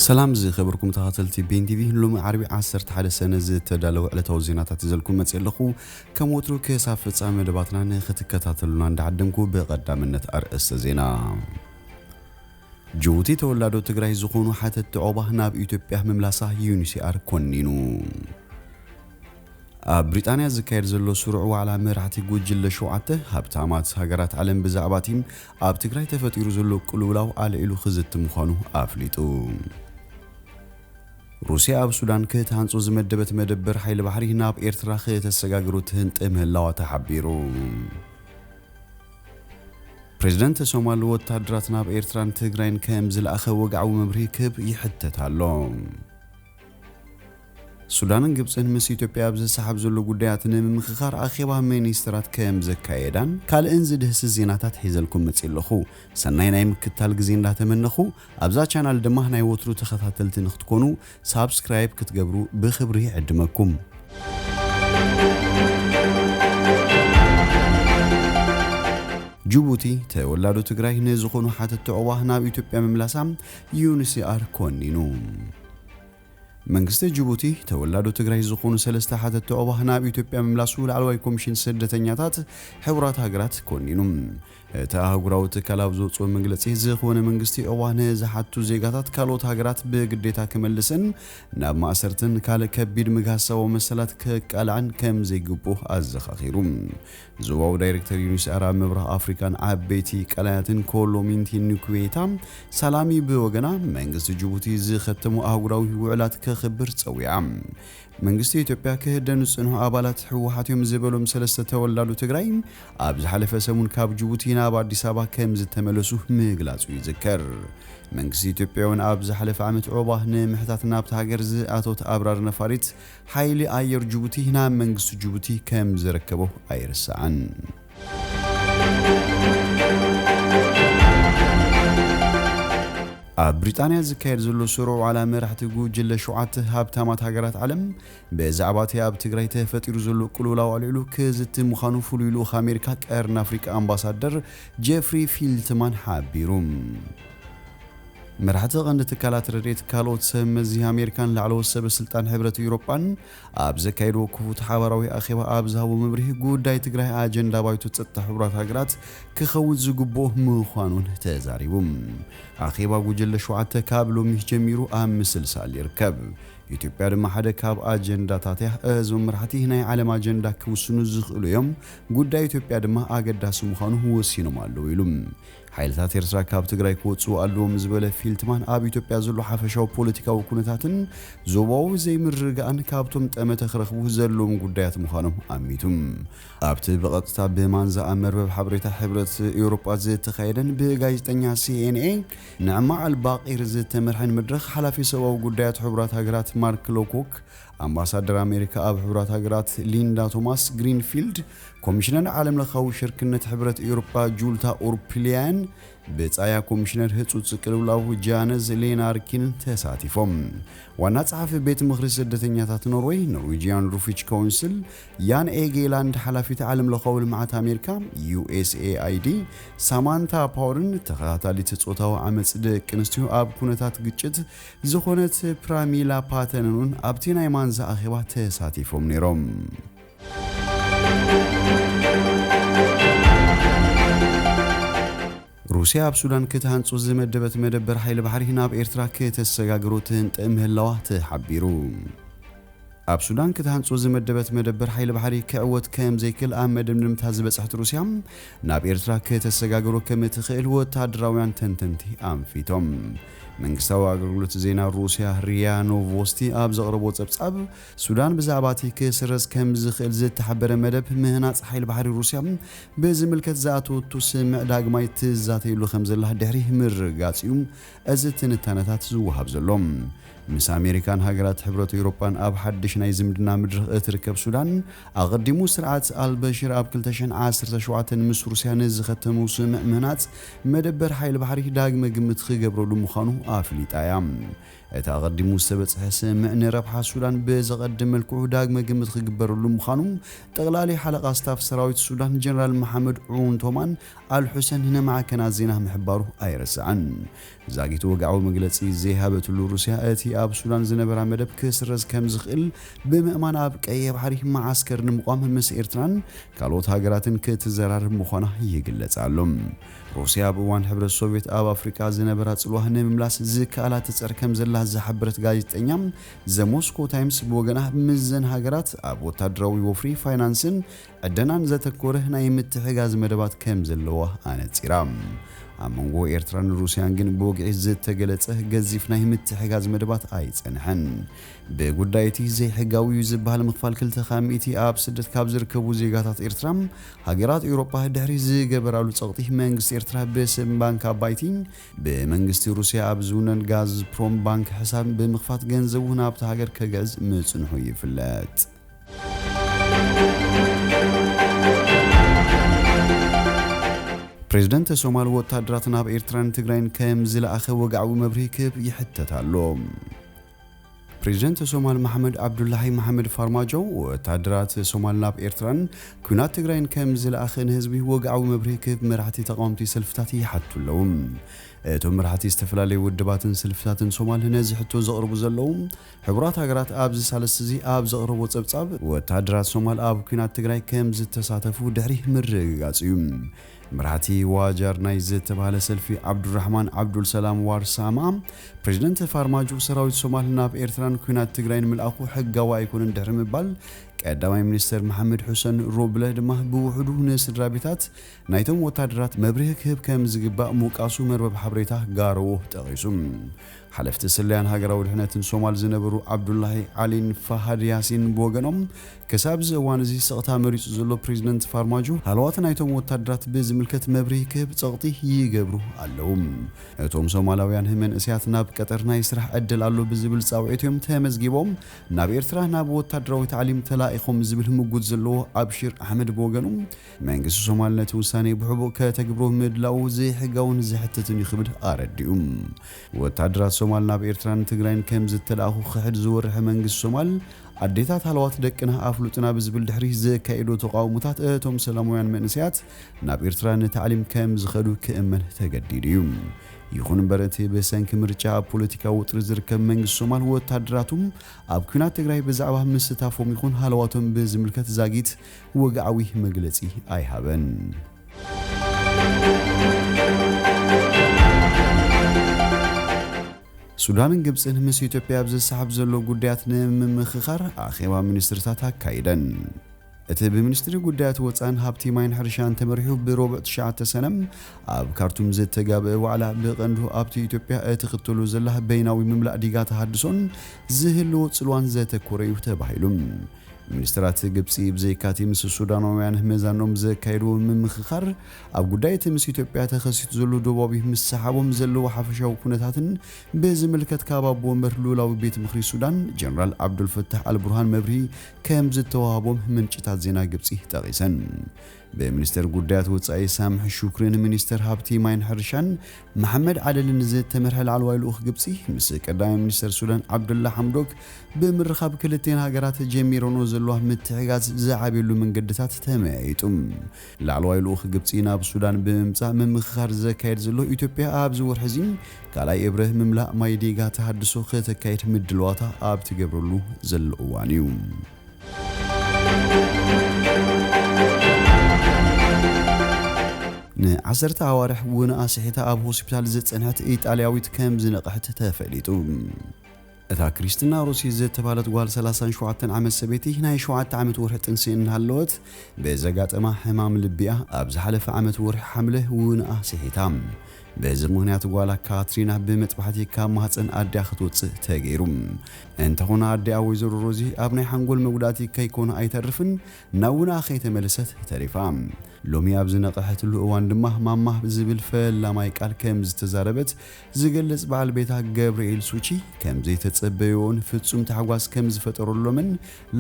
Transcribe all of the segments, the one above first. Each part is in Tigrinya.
ሰላም ዝኸበርኩም ተኸታተልቲ ቤን ቲቪ፣ ሎሚ ዓርቢ ዓሰርተ ሓደ ሰነ ዝተዳለወ ዕለታዊ ዜናታት ይዘልኩም መጽእ ኣለኹ። ከም ወትሩ ክሳብ ፍጻመ መደባትና ንኽትከታተሉና እንዳዓደምኩ ብቐዳምነት ኣርእስተ ዜና። ጅቡቲ ተወላዶ ትግራይ ዝኾኑ ሓተትቲ ዑቕባ ናብ ኢትዮጵያ ምምላሳ ዩ ኤን ኤች ሲ ኣር ኮኒኑ። ኣብ ብሪጣንያ ዝካየድ ዘሎ ስሩዕ ዋዕላ መራሕቲ ጉጅለ ሸውዓተ ሃብታማት ሃገራት ዓለም ብዛዕባ እቲ ኣብ ትግራይ ተፈጢሩ ዘሎ ቅልውላው ኣልዒሉ ክዝቲ ምዃኑ ኣፍሊጡ። ሩስያ ኣብ ሱዳን ክትሃንጾ ዝመደበት መደበር ሓይሊ ባሕሪ ናብ ኤርትራ ከተሰጋግሮ ትህንጠ ምህላዋ ተሓቢሩ። ፕሬዝደንት ሶማል ወታደራት ናብ ኤርትራን ትግራይን ከም ዝለኣኸ ወግዓዊ መብርሂ ክህብ ይሕተት ኣሎ። ሱዳንን ግብጽን ምስ ኢትዮጵያ ኣብ ዝሰሓብ ዘሎ ጉዳያት ንምምኽኻር ኣኼባ ሚኒስትራት ከም ዘካየዳን ካልእን ዝድህስስ ዜናታት ሒዘልኩም መጽእ ኣለኹ። ሰናይ ናይ ምክታል ግዜ እንዳተመነኹ፣ ኣብዛ ቻናል ድማ ናይ ወትሩ ተኸታተልቲ ንክትኮኑ ሳብስክራይብ ክትገብሩ ብኽብሪ ይዕድመኩም። ጅቡቲ ተወላዶ ትግራይ ንዝኾኑ ሓተትቲ ዑቕባ ናብ ኢትዮጵያ ምምላሳ ዩ ኤን ኤች ሲ ኣር ኮኒኑ። መንግስቲ ጅቡቲ ተወላዶ ትግራይ ዝኾኑ ሰለስተ ሓተትቲ ዑቕባ ናብ ኢትዮጵያ ምምላሱ ላዕለዋይ ኮሚሽን ስደተኛታት ሕቡራት ሃገራት ኮኒኑ። እቲ ኣህጉራዊ ትካል ኣብ ዘውፅኦ መግለፂ፣ ዝኾነ መንግስቲ ዑቕባ ንዝሓቱ ዜጋታት ካልኦት ሃገራት ብግዴታ ክመልስን ናብ ማእሰርትን ካልእ ከቢድ ምግሃስ ሰብኣዊ መሰላት ከቃልዕን ከም ዘይግብኦ ኣዘኻኺሩ። ዞባዊ ዳይሬክተር ዩ ኤን ኤች ሲ ኣር ኣብ ምብራቕ ኣፍሪካን ዓበይቲ ቀላያትን ኮሎሚንቲ ኒኩዌታ ሳላሚ ብወገና፣ መንግስቲ ጅቡቲ ዝኸተሙ ኣህጉራዊ ውዕላት ከኽብር ጸዊዓ። መንግስቲ ኢትዮጵያ ክህደኑ ዝጸንሑ ኣባላት ህወሓት እዮም ዝበሎም ሰለስተ ተወላዱ ትግራይ፣ ኣብ ዝሓለፈ ሰሙን ካብ ጅቡቲ ናብ ኣዲስ ኣበባ ከም ዝተመለሱ ምግላጹ ይዝከር። መንግስቲ ኢትዮጵያ እውን ኣብ ዝሓለፈ ዓመት ዑቕባ ንምሕታት ናብታ ሃገር ዝኣተወት ኣብራር ነፋሪት ሓይሊ ኣየር ጅቡቲ ናብ መንግስቲ ጅቡቲ ከም ዘረከቦ ኣይርሳዕን። ኣብ ብሪጣንያ ዝካየድ ዘሎ ስሩዕ ዋዕላ መራሕቲ ጉጅለ ሸውዓተ ሃብታማት ሃገራት ዓለም ብዛዕባ እቲ ኣብ ትግራይ ተፈጢሩ ዘሎ ቅልውላው ኣልዒሉ ክዝቲ ምዃኑ ፍሉይ ልኡኽ ኣሜሪካ ቀርኒ ኣፍሪካ ኣምባሳደር ጄፍሪ ፊልትማን ሓቢሩ። መራሕቲ ቀንዲ ትካላት ረድኤት፣ ካልኦት ሰብ መዚ ኣሜሪካን ላዕለዎት ሰበ ስልጣን ሕብረት ኤውሮጳን ኣብ ዘካየድዎ ክፉት ሓባራዊ ኣኼባ ኣብ ዝሃቦ መብርሂ፣ ጉዳይ ትግራይ ኣጀንዳ ባይቶ ጸጥታ ሕቡራት ሃገራት ክኸውን ዝግብኦ ምዃኑን ተዛሪቡ። ኣኼባ ጉጅለ ሸውዓተ ካብ ሎሚ ጀሚሩ ኣብ ምስልሳል ይርከብ። ኢትዮጵያ ድማ ሓደ ካብ ኣጀንዳታት እያ። እዞም መራሕቲ ናይ ዓለም ኣጀንዳ ክውስኑ ዝኽእሉ እዮም፣ ጉዳይ ኢትዮጵያ ድማ ኣገዳሲ ምዃኑ ወሲኖም ኣለዉ ኢሉ። ሓይልታት ኤርትራ ካብ ትግራይ ክወጽኡ ኣለዎም ዝበለ ፊልትማን፣ ኣብ ኢትዮጵያ ዘሎ ሓፈሻዊ ፖለቲካዊ ኩነታትን ዞባዊ ዘይምርግጋእን ካብቶም ጠመተ ክረኽቡ ዘለዎም ጉዳያት ምዃኖም ኣሚቱ። ኣብቲ ብቐጥታ ብማንዛ ኣብ መርበብ ሓበሬታ ሕብረት ኤውሮጳ ዝተኻየደን ብጋዜጠኛ ሲ ኤን ኤ ንዕማ ኣልባቂር ዝተመርሐን መድረኽ፣ ሓላፊ ሰብኣዊ ጉዳያት ሕቡራት ሃገራት ማርክ ሎኮክ፣ ኣምባሳደር ኣሜሪካ ኣብ ሕቡራት ሃገራት ሊንዳ ቶማስ ግሪንፊልድ፣ ኮሚሽነር ዓለምለኻዊ ሽርክነት ሕብረት ኤውሮጳ ጁልታ ኡርፒልያን ብጻያ ኮሚሽነር ህጹጽ ቅልውላው ጃነዝ ሌናርኪን ተሳቲፎም። ዋና ጸሓፊ ቤት ምኽሪ ስደተኛታት ኖርዌይ፣ ኖርዌጂያን ሩፊጅ ካውንስል፣ ያን ኤጌላንድ፣ ሓላፊት ዓለምለኻዊ ልምዓት ኣሜሪካ፣ ዩ ኤስ ኤ ኣይ ዲ፣ ሳማንታ ፓወርን፣ ተኸታታሊት ጾታዊ ዓመጽ ደቂ ኣንስትዮ ኣብ ኩነታት ግጭት ዝኾነት ፕራሚላ ፓተንን እውን ኣብቲ ናይ ማንዛ ኣኼባ ተሳቲፎም ነይሮም። ሩስያ ኣብ ሱዳን ክትሃንጾ ዝመደበት መደበር ሓይሊ ባሕሪ ናብ ኤርትራ ከተሰጋግሮ ትህንጠ ምህላዋ ተሓቢሩ። ኣብ ሱዳን ክትሃንጾ ዝመደበት መደበር ሓይሊ ባሕሪ ክዕወት ከም ዘይክእል ኣብ መደምደምታ ዝበጽሐት ሩስያ፣ ናብ ኤርትራ ከተሰጋግሮ ከም እትኽእል ወታደራውያን ተንተንቲ ኣንፊቶም። መንግስታዊ ኣገልግሎት ዜና ሩስያ ሪያ ኖቮስቲ ኣብ ዘቕረቦ ጸብጻብ፣ ሱዳን ብዛዕባ እቲ ክስረዝ ከም ዝኽእል ዝተሓበረ መደብ ምህናጽ ሓይሊ ባሕሪ ሩስያ ብዝምልከት ዝኣተወቱ ስምዕ ዳግማይ ትዛተየሉ ከም ዘላ ድሕሪ ምርግጋጽ እዩ እዚ ትንታነታት ዝወሃብ ዘሎ። ምስ ኣሜሪካን ሃገራት ሕብረት ኤውሮጳን ኣብ ሓድሽ ናይ ዝምድና መድረኽ እትርከብ ሱዳን፣ ኣቐዲሙ ስርዓት ኣልበሽር ኣብ ክልተ ሽሕን ዓሰርተ ሸውዓተን ምስ ሩስያ ንዝኸተሙ ስምዕ ምህናጽ መደበር ሓይሊ ባሕሪ ዳግመ ግምት ክገብረሉ ምዃኑ ኣፍሊጣ እያ። እቲ ኣቐዲሙ ዝተበጽሐ ስምምዕ ንረብሓ ሱዳን ብዘቐድም መልክዑ ዳግመ ግምት ክግበረሉ ምዃኑ ጠቕላሊ ሓለቓ ስታፍ ሰራዊት ሱዳን ጀነራል መሓመድ ዑን ቶማን ኣል ሑሰን ንማዕከናት ዜና ምሕባሩ ኣይረስዕን። ዛጊት ወግዓዊ መግለጺ ዘይሃበትሉ ሩስያ፣ እቲ ኣብ ሱዳን ዝነበራ መደብ ክስረዝ ከም ዝኽእል ብምእማን፣ ኣብ ቀይሕ ባሕሪ መዓስከር ንምቋም ምስ ኤርትራን ካልኦት ሃገራትን ክትዘራረብ ምዃና ይግለጽ ኣሎ። ሩስያ ኣብ እዋን ሕብረት ሶቪየት ኣብ ኣፍሪቃ ዝነበራ ጽልዋ ንምምላስ ዝከኣላ ትጽዕር ከም ዘላ ዝሓበረት ጋዜጠኛ ዘ ሞስኮ ታይምስ ብወገና፣ ምስዘን ሃገራት ኣብ ወታደራዊ ወፍሪ፣ ፋይናንስን ዕደናን ዘተኮረ ናይ ምትሕጋዝ መደባት ከም ዘለዋ ኣነጺራ። ኣብ መንጎ ኤርትራን ሩስያን ግን ብወግዒ ዝተገለጸ ገዚፍ ናይ ምትሕጋዝ መደባት ኣይጸንሐን። ብጉዳይ እቲ ዘይሕጋዊ እዩ ዝበሃል ምኽፋል ክልተ ካብ ሚእቲ ኣብ ስደት ካብ ዝርከቡ ዜጋታት ኤርትራ፣ ሃገራት ኤውሮጳ ድሕሪ ዝገበራሉ ጸቕጢ፣ መንግስቲ ኤርትራ ብስም ባንክ ኣባይቲ ብመንግስቲ ሩስያ ኣብ ዝውነን ጋዝፕሮም ባንክ ሕሳብ ብምኽፋት ገንዘቡ ናብታ ሃገር ከግዕዝ ምጽንሑ ይፍለጥ። ፕሬዝደንት ሶማል ወታደራት ናብ ኤርትራን ትግራይን ከም ዝለኣኸ ወግዓዊ መብርሂ ክህብ ይሕተት ኣሎ። ፕሬዝደንት ሶማል መሓመድ ዓብዱላሂ መሓመድ ፋርማጆ ወታደራት ሶማል ናብ ኤርትራን ኲናት ትግራይን ከም ዝለኣኸ ንህዝቢ ወግዓዊ መብርሂ ክህብ መራሕቲ ተቓወምቲ ሰልፍታት ይሓቱ ኣለዉ። እቶም መራሕቲ ዝተፈላለዩ ውድባትን ሰልፍታትን ሶማል ነዚ ሕቶ ዘቕርቡ ዘለዉ፣ ሕቡራት ሃገራት ኣብዚ ሳልስቲ እዚ ኣብ ዘቕረቦ ጸብጻብ፣ ወታደራት ሶማል ኣብ ኲናት ትግራይ ከም ዝተሳተፉ ድሕሪ ምርግጋጽ እዩ። መራሕቲ ዋጃር ናይ ዝተባህለ ሰልፊ፣ ዓብዱራሕማን ዓብዱልሰላም ዋርሳማ፣ ፕሬዝደንት ፋርማጆ ሰራዊት ሶማል ናብ ኤርትራን ኲናት ትግራይን ምልኣኹ ሕጋዊ ኣይኮነን ድሕሪ ምባል፣ ቀዳማይ ሚኒስተር መሓመድ ሑሰን ሮብለ ድማ ብውሕዱ ንስድራ ቤታት ናይቶም ወታደራት መብርሂ ክህብ ከም ዝግባእ ምውቃሱ መርበብ ሓበሬታ ጋርዎ ጠቒሱ። ሓለፍቲ ስለያን ሃገራዊ ድሕነትን ሶማል ዝነበሩ ዓብዱላሂ ዓሊን ፋሃድ ያሲን ብወገኖም፣ ክሳብ እዚ እዋን እዚ ስቕታ መሪጹ ዘሎ ፕሬዝደንት ፋርማጆ፣ ሃለዋት ናይቶም ወታደራት ብዝምልከት መብርሂ ክህብ ጸቕጢ ይገብሩ ኣለዉ። እቶም ሶማላውያን መንእሰያት ናብ ቀጠር ናይ ስራሕ ዕድል ኣሎ ብዝብል ጻውዒት እዮም ተመዝጊቦም ናብ ኤርትራ ናብ ወታደራዊ ታዕሊም ተላኢኾም ዝብል ህምጉት ዘለዎ ኣብሺር ኣሕመድ ብወገኑ፣ መንግስቲ ሶማል ነቲ ውሳኔ ብሕቡእ ከተግብሮ ምድላዉ ዘይሕጋውን ዘሕትትን እዩ ክብል ኣረዲኡ። ወታደራት ሶማል ናብ ኤርትራን ትግራይን ከም ዝተላእኹ ክሕድ ዝወርሐ መንግስቲ ሶማል፣ ኣዴታት ሃለዋት ደቅና ኣፍሉጥና ብዝብል ድሕሪ ዘካየዶ ተቃውሞታት፣ እቶም ሰላማውያን መንእሰያት ናብ ኤርትራ ንታዕሊም ከም ዝኸዱ ክእመን ተገዲዱ እዩ። ይኹን እምበር፣ እቲ ብሰንኪ ምርጫ ኣብ ፖለቲካዊ ውጥረት ዝርከብ መንግስቲ ሶማል፣ ወታደራቱ ኣብ ኲናት ትግራይ ብዛዕባ ምስታፎም ይኹን ሃለዋቶም ብዝምልከት ዛጊት ወግዓዊ መግለጺ ኣይሃበን። ሱዳንን ግብጽን ምስ ኢትዮጵያ ኣብ ዝሰሓብ ዘሎ ጉዳያት ንምምኽኻር ኣኼባ ሚኒስትርታት ኣካይደን። እቲ ብሚኒስትሪ ጉዳያት ወጻእን ሃብቲ ማይን ሕርሻን ተመሪሑ ብሮብዕ ትሽዓተ ሰነ ኣብ ካርቱም ዝተጋብአ ዋዕላ፣ ብቐንዱ ኣብቲ ኢትዮጵያ እትኽተሎ ዘላ በይናዊ ምምላእ ዲጋ ተሃድሶን ዝህልዎ ጽልዋን ዘተኮረ እዩ ተባሂሉ። ሚኒስትራት ግብጺ ብዘይካቲ ምስ ሱዳናውያን መዛኖም ዘካየድዎ ምምኽኻር፣ ኣብ ጉዳይ እቲ ምስ ኢትዮጵያ ተኸሲቱ ዘሎ ዶባዊ ምስሓቦም ዘለዎ ሓፈሻዊ ኩነታትን ብዝምልከት ካብ ኣቦ ወንበር ልኡላዊ ቤት ምኽሪ ሱዳን ጀነራል ዓብዱልፈታሕ ኣልቡርሃን መብርሂ ከም ዝተዋህቦም ምንጭታት ዜና ግብጺ ጠቒሰን። ብሚኒስተር ጉዳያት ወጻኢ ሳምሕ ሹክሪ ንሚኒስተር ሃብቲ ማይን ሕርሻን መሓመድ ዓደልን ዝተመርሐ ላዕለዋይ ልኡኽ ግብጺ ምስ ቀዳማይ ሚኒስተር ሱዳን ዓብዱላ ሓምዶክ ብምርኻብ ክልቴን ሃገራት ጀሚረንኦ ዘለዋ ምትሕጋዝ ዝዓብየሉ መንገድታት ተመያይጡ። ላዕለዋይ ልኡኽ ግብጺ ናብ ሱዳን ብምምጻእ ምምኽኻር ዘካየድ ዘሎ ኢትዮጵያ ኣብዚ ወርሒ እዚ ካልኣይ እብረ ምምላእ ማይ ዲጋ ተሃድሶ ከተካይድ ምድልዋታ ኣብ ትገብረሉ ዘሎ እዋን እዩ። ንዓሰርተ ኣዋርሕ ውንኣ ስሒታ ኣብ ሆስፒታል ዝጸንሐት ኢጣልያዊት ከም ዝነቕሐት ተፈሊጡ። እታ ክሪስቲና ሮሲ ዝተባህለት ጓል ሰላሳን ሸውዓተን ዓመት ሰበይቲ ናይ ሸውዓተ ዓመት ወርሒ ጥንሲ እናሃለወት ብዘጋጠማ ሕማም ልቢያ ኣብ ዝሓለፈ ዓመት ወርሒ ሓምለ ውንኣ ስሒታ። በዚ ምኽንያት ጓላ ካትሪና ብመጥባሕቲ ካብ ማህፀን ኣዲኣ ክትወፅእ ተገይሩ። እንተኾነ ኣዲኣ ወይዘሮ ሮዚ ኣብ ናይ ሓንጎል መጉዳእቲ ከይኮነ ኣይተርፍን ናብ ውንኣ ከይተመለሰት ተሪፋ። ሎሚ ኣብ ዝነቕሐትሉ እዋን ድማ ማማ ዝብል ፈላማይ ቃል ከም ዝተዛረበት ዝገልጽ በዓል ቤታ ገብርኤል ሱቺ ከም ዘይተጸበዮን ፍጹም ታሕጓስ ከም ዝፈጠረሎምን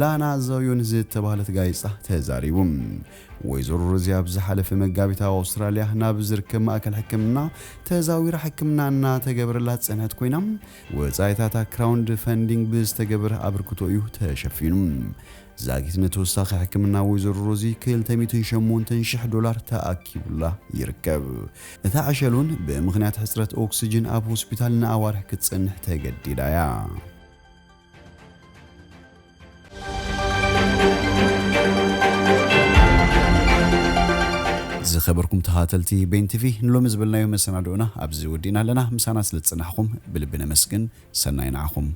ላና ዛዮን ዝተባህለት ጋዜጣ ተዛሪቡ። ወይዘሮ ሮዚ ኣብ ዝሓለፈ መጋቢት ኣብ ኣውስትራልያ ናብ ዝርከብ ማእከል ሕክምና ተዛዊራ ሕክምና እናተገበረላ ዝጸንሐት ኮይና፣ ወጻኢታታ ክራውንድ ፈንዲንግ ብዝተገበረ ኣበርክቶ እዩ ተሸፊኑ። ዛጊት ንተወሳኺ ሕክምና ወይዘሮ ሮዚ ክልተ ሚእትን ሸሞንተን ሽሕ ዶላር ተኣኪቡላ ይርከብ። እታ ዕሸል እውን ብምኽንያት ሕጽረት ኦክስጅን ኣብ ሆስፒታል ንኣዋርሕ ክትጸንሕ ተገዲዳ እያ። ዝኸበርኩም ተኸታተልቲ ቤን ቲቪ፣ ንሎሚ ዝበልናዮ መሰናድኦና ኣብዚ ወዲእና ኣለና። ምሳና ስለ ዝጸናሕኩም ብልቢ ነመስግን። ሰናይ ንዓኹም።